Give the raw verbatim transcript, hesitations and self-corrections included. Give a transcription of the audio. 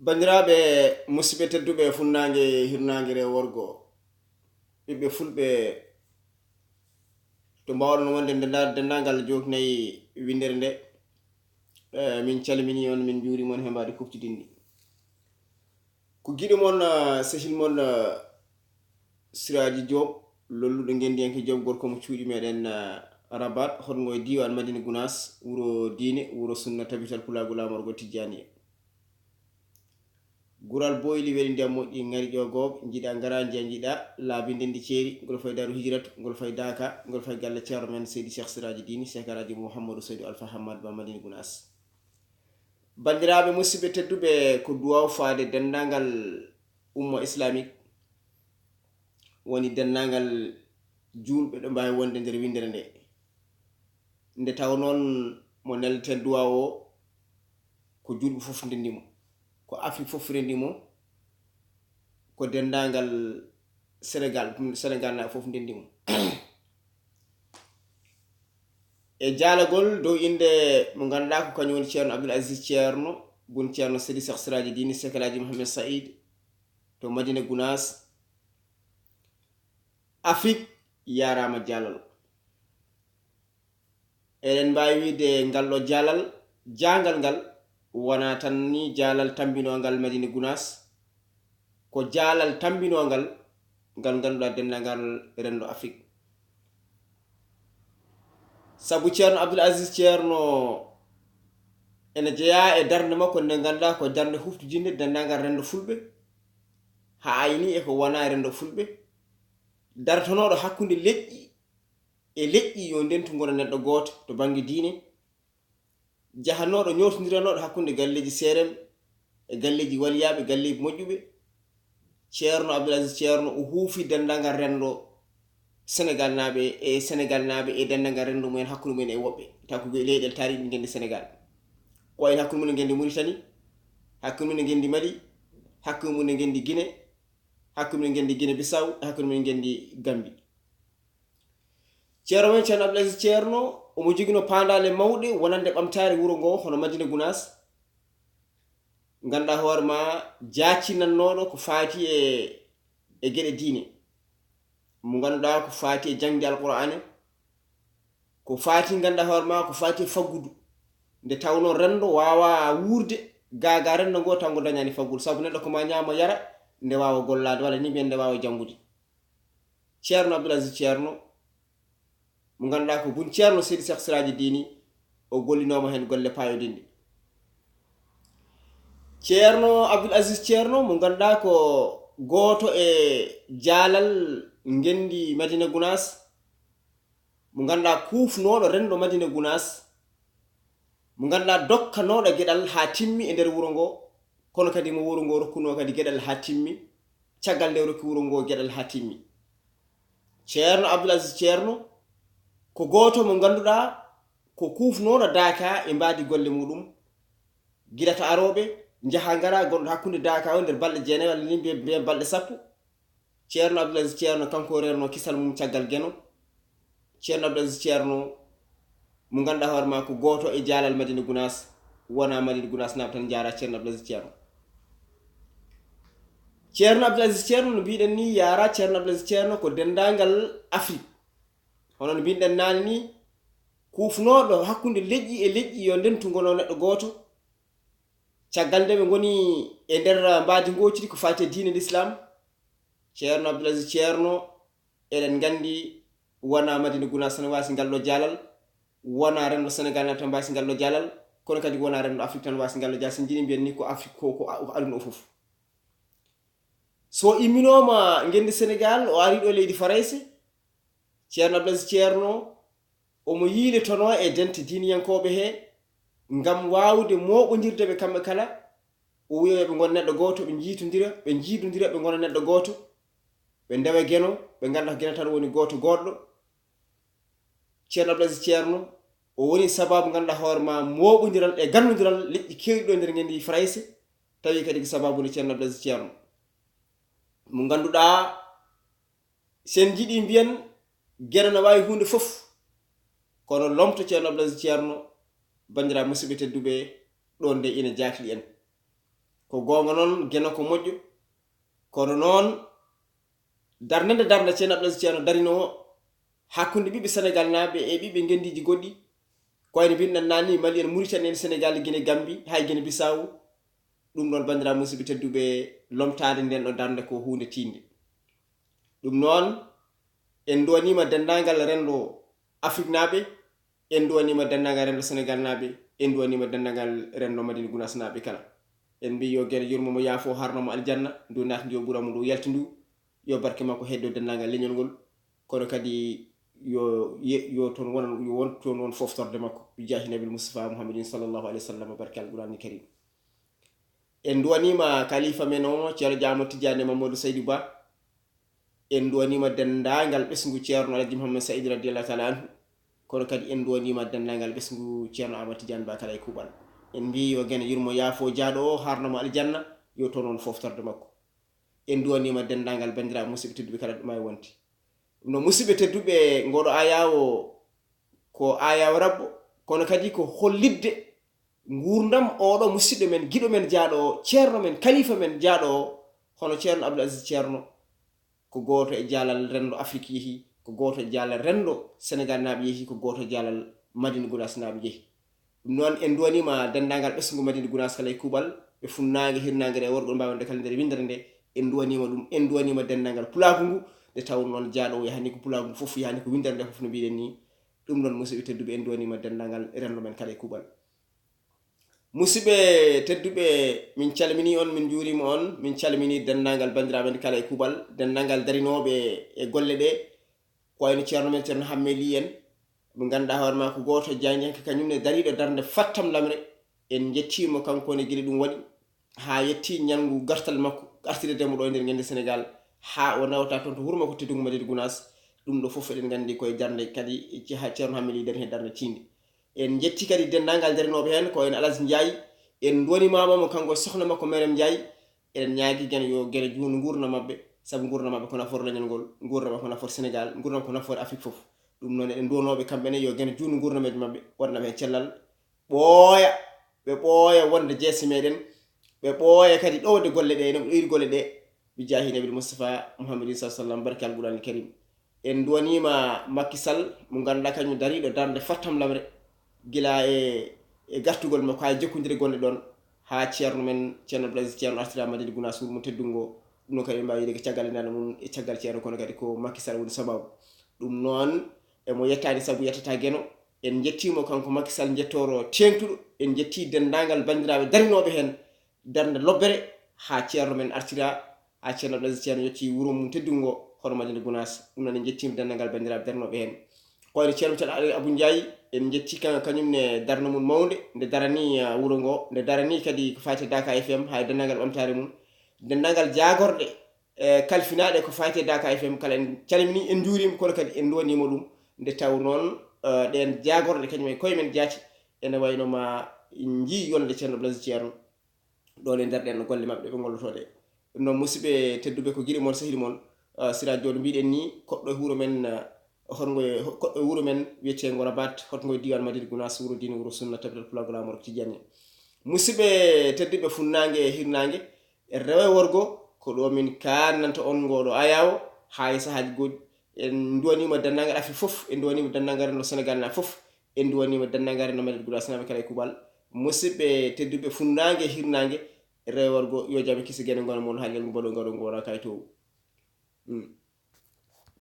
Banndiraaɓe musidɓe tedduɓe, funnaange, hirnaange, rewo, worgo, ɓiɓɓe fulɓe, to mbaawɗon wonde ndennda-, denndaangal jooknayi winndere nde, eh, min calminii on, min njuuriima on he mbaadi kuuɓtidinndi. Ko giɗo mon, eh, sehil mon, eh, Siraaji Joob, lolluɗo ngenndiyanke Joob, gorko mo cuuɗi meɗen, eh, Rabat, hoɗngo e diiwaan Madina Gunaas, wuro diine, wuro sunna, tabital pulaagu, laamorgo Tijjaaniya. Gural boyli weli ndiyam moƴƴi, ŋari ƴoogooɓe, njiɗa ngara njiya njiɗa, laabi ndendi ceeri, ngol fay Daaru Hijratu, ngol fay Daaka, ngol fay galle Ceerno men Seydi Cheikh Siraaji Diini, Cheikh Alhaji Mouhamadou Seydou Alpha Hamad Ba Madina Gunaas. Banndiraaɓe musidɓe tedduɓe, ko duwaaw faade denndaangal umma islamique, woni denndaangal juulɓe ɓe mbaawi wonde nder winndere nde. Nde taw noon mo nelleten duwaaw o, ko juulɓe fof ndenndi mo, ko Afrik fof ndenndi mo, ko denndaangal Senegaal, Senegaal naa fof ndenndi mo. E jaalagol dow innde mo ngannduɗaa ko kañum woni Ceerno Abdoul Aziz Ceerno, bun Ceerno Seydi Cheikh Siraaji Diini, Cheikh Alhaji Mohamed Saïd, to Madina Gunaas, Afrik yaaraama jaalal. Eɗen mbaawi wiyde ngal ɗo jaalal, jaangal ngal, wonaa tan ni jaalal tammbinoongal Madina Gunaas, ko jaalal tammbinoongal ngal ngannduɗaa denndaangal renndo Afrik. Sabu Ceerno Abdoul Aziz Ceerno ene jeyaa e darnde makko nde ngannduɗaa ko darnde huftidinde denndaangal renndo fulɓe, haa ayni e ko wonaa e renndo fulɓe, dartanooɗo hakkunde leƴƴi e leƴƴi yo ndentu ngona neɗɗo gooto to bannge diine, jahanooɗo ñoowtindiranooɗo hakkunde galleeji seerenɓe e galleeji waliyaaɓe, galleeji moƴƴuɓe. Ceerno Abdoul Aziz Ceerno o huufi denndaangal renndo Senegaal naaɓe e Senegaal naaɓe e denndaangal renndo mumen hakkunde mumen e woɓɓe. Taw ko leyɗeele taariiɗe ngenndi Senegaal. Ko wayi hakkunde mum e ngenndi Muritani, hakkunde mum e ngenndi Mali, hakkunde mum e ngenndi Gine, hakkunde mum e ngenndi Gine Bisaw, hakkunde mum e ngenndi Gambi. Ceerno men Ceerno Abdoul Aziz Ceerno, omo joginoo paandaale mawɗe wonande ɓamtaare wuro ngoo, hono Madina Gunaas. Ngannduɗaa hoore maa, jaacinannooɗo ko faati e, e geɗe diine. Mo ngannduɗaa ko faati e jaŋde Alqur'aane, ko faati, ngannduɗaa hoore maa, ko faati e faggudu. Nde tawnoo renndo waawaa wuurde, gaa gaa renndo ngoo taw ngo dañaani faggudu. Sabu neɗɗo ko maa ñaamo yara, nde waawa gollaade, walla ni mbiyen nde waawa janngude. Ceerno Abdoul Aziz Ceerno, mo ngannduɗaa ko bun Ceerno Seydi Cheikh Siraaji Diini, o gollinooma heen golle paayodinɗe. Ceerno Abdoul Aziz Ceerno, mo ngannduɗaa ko gooto e jaalal ngenndi Madina Gunaas, mo ngannduɗaa kuufnooɗo renndo Madina Gunaas, mo ngannduɗaa dokkanooɗo geɗal haa timmi e nder wuro ngoo, kono kadi mo wuro ngoo rokkunoo kadi geɗal haa timmi, caggal nde rokki wuro ngoo geɗal haa timmi. Ceerno Abdoul Aziz Ceerno ko gooto mo ngannduɗaa ko kuufnooɗo Daaka e mbaadi golle muɗum. Gila to arooɓe njaha ngara gonɗo hakkunde Daaka o nder balɗe jeenayi walla ni mbiyen, mbiyen balɗe sappo. Ceerno Abdoul Aziz Ceerno kanko reenno kisal mum caggal Geno. Ceerno Abdoul Aziz Ceerno mo ngannduɗaa hoore maa ko gooto e jaalal Madina Gunaas, wonaa Madina Gunaas naaɓe tan njaara Ceerno Abdoul Aziz Ceerno. Ceerno Abdoul Aziz Ceerno no mbiɗen ni yaara Ceerno Abdoul Aziz Ceerno ko denndaangal Afrik. Hono no mbiɗen naane ni, kuufnooɗo hakkunde leƴƴi e leƴƴi yo ndentu ngono neɗɗo gooto. Caggal nde ɓe ngoni e nder mbaadi ngootiri ko faati e diine Lislaam, Ceerno Abdoul Aziz Ceerno, eɗen nganndi wonaa Madina Gunaas tan waasi ngal ɗo jaalal, wonaa renndo Senegaal naaɓe tan mbaasi ngal ɗo jaalal, kono kadi wonaa renndo Afrik tan waasi ngal ɗo jaalal. So njiɗi mbiyen ni ko Afrik ko, ko a-, ko aduna o fof. So imminooma ngenndi Senegaal, o ari ɗo leydi Farayse, Ceerno Abdoul Aziz Ceerno, omo yiilotonoo e dente diiniyankooɓe he, ngam waawde mooɓondirde ɓe kamɓe kala, o wiya yo ɓe ngon neɗɗo gooto, ɓe njiitondira, ɓe njiidondira, ɓe ngona neɗɗo gooto, ɓe ndewa Geno, ɓe ngannda ko Geno tan woni gooto goɗɗo. Ceerno Abdoul Aziz Ceerno, o woni sabaabu ngannduɗaa hoore maa mooɓondiral e gannondiral leƴƴi keewɗi ɗo nder ngenndi Farayse, tawi kadi ko sabaabu nde Ceerno Abdoul Aziz Ceerno. Mo ngannduɗaa, so en njiɗi mbiyen, Geno no waawi huunde fof, kono lomto Ceerno Abdoul Aziz Ceerno, banndiraaɓe musidɓe tedduɓe, ɗoon de ina jaakli en. Ko goonga noon, Geno ko moƴƴo, kono noon darnde nde darnde Ceerno Abdul Aziz Ceerno darinoo hakkunde ɓiɓɓe Senegal naaɓe e ɓiɓɓe ngenndiiji goɗɗi, ko wayno mbinɗen naane ni, Mali en, Muritani en, Senegal, Gine Gambi, hay Gine Bisaw, ɗum ɗoon, banndiraaɓe musidɓe tedduɓe, lomtaade ndeen ɗo darnde ko huunde tiiɗnde. Ɗum noon, en nduwaniima denndaangal renndo Afrik naaɓe, en nduwaniima denndaangal renndo Senegal naaɓe, en nduwaniima denndaangal renndo Madina Gunaas naaɓe kala. En mbii yo Geno yurmo mo, yaafo, harno mo aljanna, ndu naatndi o ɓura mo, ndu yalti ndu, yo barke makko heddo denndaangal leñol ngol, kono kadi yo ye-, yo toon won, yo won toon won foftorde makko, bi jaahi Nabil Mustafa Muhammadin sallallahu alayhi wa sallam, barke Alqur'aanil Karim. En nduwaniima kalifa men o, Ceerno Ahmad Tijaani Mamadou Saydou Ba, en nduwaniima denndaangal ɓesngu Ceerno Alhaji Muhammad Said radiyallahu taala anhu, kono kadi en nduwaniima denndaangal ɓesngu Ceerno Ahmad Tidiane Ba kala e kuuɓal. En mbii yo Geno yurmo, yaafo jaaɗo o, harno mo aljanna, yo toon won foftorde makko. En nduwaniima denndaangal banndiraaɓe musidɓe tedduɓe kala ɗo maa wonde. No musidɓe tedduɓe, ngoɗo ayawo ko ayawo rabbo, kono kadi ko hollitde nguurndam oɗo musidɗo men, giɗo men jaaɗo o, ceerno men, kalifa men jaaɗo o, hono Ceerno Abdul Aziz Ceerno, ko gooto e jaalal renndo Afrik yehi, ko gooto e jaalal renndo Senegal naaɓe yehi, ko gooto e jaalal Madina Gunaas naaɓe yehi. Ɗum noon, en nduwaniima denndaangal ɓesngu Madina Gunaas kala e kuuɓal, ɓe funnaange, hirnaange, rewo, worgo, ɓe mbaawa wonde kala nder winndere nde, en nduwaniima ɗum, en nduwaniima denndaangal pulaagu ngu, nde tawnoo noon jaaɗo o yahani ko pulaagu ngu fof, yahani ko winndere nde fof no mbiɗen nii. Ɗum noon, musidɓe tedduɓe, en nduwaniima denndaangal renndo men kala e kuuɓal. Musidɓe tedduɓe, min calminii on, min njuuriima on, min calminii denndaangal banndiraaɓe men kala e kuuɓal, denndaangal darinooɓe e golle ɗe, ko wayno ceerno men, Ceerno Hammee Lih en, mo ngannduɗaa hoore maa ko gooto e jaayndiyanke, kañum ne dariiɗo darnde fattamlamre. En njettii mo, kanko ne, gila ɗum waɗi haa yettii ñalngu gartal makko, artirde mo ɗo e nder ngennde Senegal, haa o nawta toon to wuro makko teddungo Madina Gunaas. Ɗum ɗo fof eɗen nganndi ko e darnde kadi, ce-, ha Ceerno Hammee Lih darii heen darnde tiiɗnde. En njettii kadi denndaangal darinooɓe heen, ko en Alaji Njaay, en nduwaniima mo, kanko e sohna makko Mereem Njaay. Eɗen ñaagii Geno yo Geno juutnu nguurndam maɓɓe, sabu nguurndam maɓɓe ko nafoore leñol ngol, nguurndam maɓɓe ko nafoore Senegal, nguurndam ko nafoore Afrik fof. Ɗum noon, eɗen nduwanoo ɓe kamɓe ne yo Geno juutnu nguurndam maɓɓe, waɗana ɓe cellal, ɓooya, ɓe ɓooya wonde jeese meɗen, ɓe ɓooya kadi ɗowde golle ɗe, no ɓe ɗoyri golle ɗe, bi jaahi Nabil Mustafa Muhammadin sallallahu alaihi wasallam, barke Alqur'aanil Karim. En nduwaniima Macky Sall, mo ngannduɗaa kañum dariiɗo darnde fattamlamre, gila e, e gartugol makko haa e jokkondire gonɗe ɗoon, haa ceerno men, Ceerno Abdul Aziz Ceerno artira Madina Gunaas wuro mum teddungo. Ɗum noon kadi en mbaawi wiide ko caggal e nana mum e caggal ceerno, kono kadi ko Macky Sall woni sabaabu. Ɗum noon, emo yettaani sabu yettata Geno. En njettii mo kanko Macky Sall, njettooro teeŋtuɗo. En njettii denndaangal banndiraaɓe darinooɓe heen darnde lobbere haa ceerno men artira, haa Ceerno Abdul Aziz Ceerno yettii wuro mum teddungo, hono Madina Gunaas. Ɗum noon, en njettiima denndaangal banndiraaɓe darnooɓe heen. Ko wayno ceerno men Ceerno Aliou Abou Ndiaye, en njettii kan-, kañum ne darnde mum mawnde, nde daranii, ah, wuro ngo, nde daranii kadi ko fayti e Daaka F M, haa e denndaangal ɓamtaare mum, denndaangal jaagorɗe, e kalfinaaɗe ko fayti e Daaka F M kala, en calminii, en njuuriima, kono kadi en nduwaniima ɗum, nde taw noon, eh, ɗeen jaagorɗe kañum e koye men jaati, ene wayno ma njii yolnde Ceerno Blaise Ceerno ɗoon e nder ɗeen golle maɓɓe ɗe ɓe ngollotoo ɗe. Ɗum noon, musidɓe tedduɓe, ko giɗo mon, sehil mon, eh, Sira Jool, mbiɗen ni, koɗɗo e wuro men, eh, hotngo e, koɗɗo e wuro men wiyeteengo Rabat, hotngo e diiwaan Madina Gunaas, wuro diine, wuro sunna, tabital pulaagu laamu Morook Tijjani. Musidɓe tedduɓe, funnaange e hirnaange, rewo e worgo, ko ɗo min kaannanta on ngooɗo ayaawo, haa e sahaaji goɗɗi. En nduwaniima denndaangal Afrik fof, en nduwaniima denndaangal renndo Senegal naaɓe fof, en nduwaniima denndaangal renndo Madina Gunaas naaɓe kala e kuuɓal. Musidɓe tedduɓe, funnaange e hirnaange, rewo e worgo, yo jam e kise Geno ngona mon, haa lelngu mbaɗo ngaɗo ngona kay to. Mm.